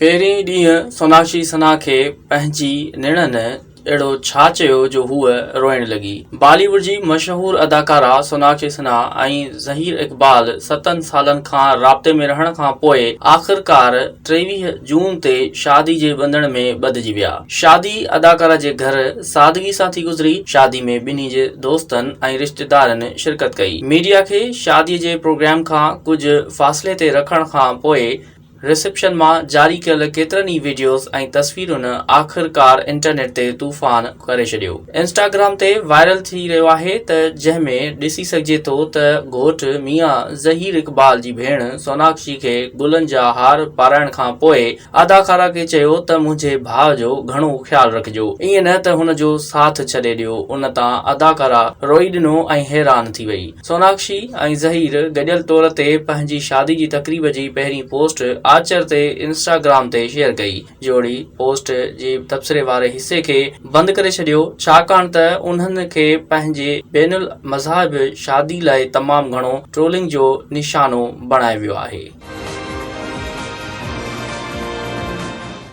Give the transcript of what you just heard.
پهرين ئي ڏينهن سوناڪشي سنها کي پنهنجي نڻن اهڙو ڇا چيو جو هوء روئڻ لڳي. بالي ووڊ جي مشهور اداڪارا سوناڪشي سنها ۽ ظهير اقبال ستن سالن کان رابطي ۾ رهڻ کان پوء آخرڪار 23 جون تي شادي جي ٻنڌڻ ۾ ٻڌجي ويا. شادي اداڪارا جي گهر سادگي سان ٿي گذري. شادي ۾ ٻنهي جي دوستن ۽ رشتيدارن شرڪت ڪئي. ميڊيا کي شادي جي پروگرام کان ڪجهه فاصلي تي رکڻ کان پوء رسيپشن مان جاري ڪيل ڪيترن ئي وڊيوز ۽ تصويرن آخرڪار انٽرنيٽ تي طوفان ڪري ڇڏيو. انسٽاگرام تي وائرل ٿي رهيو آهي ته جنهن ۾ ڏسي سگهجي ٿو ته گهوٽ ميان ظهير اقبال جي ڀيڻ سوناڪشي کي گلن جا هار پارائڻ کان پوء اداڪارا کي چيو ته منهنجي ڀاء جو گهڻو خيال رکجو ائين نه ته هن جو ساٿ ڇڏي ڏيو ان تان اداڪارا روئي ڏنو ۽ حيران ٿي وئي. سوناڪشي ۽ ظهير گڏيل طور تي پنهنجي شادي جي تقريب جي پهرين پوسٽ آچر تي انسٽاگرام تي شيئر ڪئي. جوڙي پوسٽ جي تبصري واري حصي کي بند ڪري ڇڏيو ڇاڪاڻ ته انهن کي پنهنجي بين المذاهب شادي لاء تمام گهڻو ٽرولنگ جو نشانو بڻايو ويو آهي.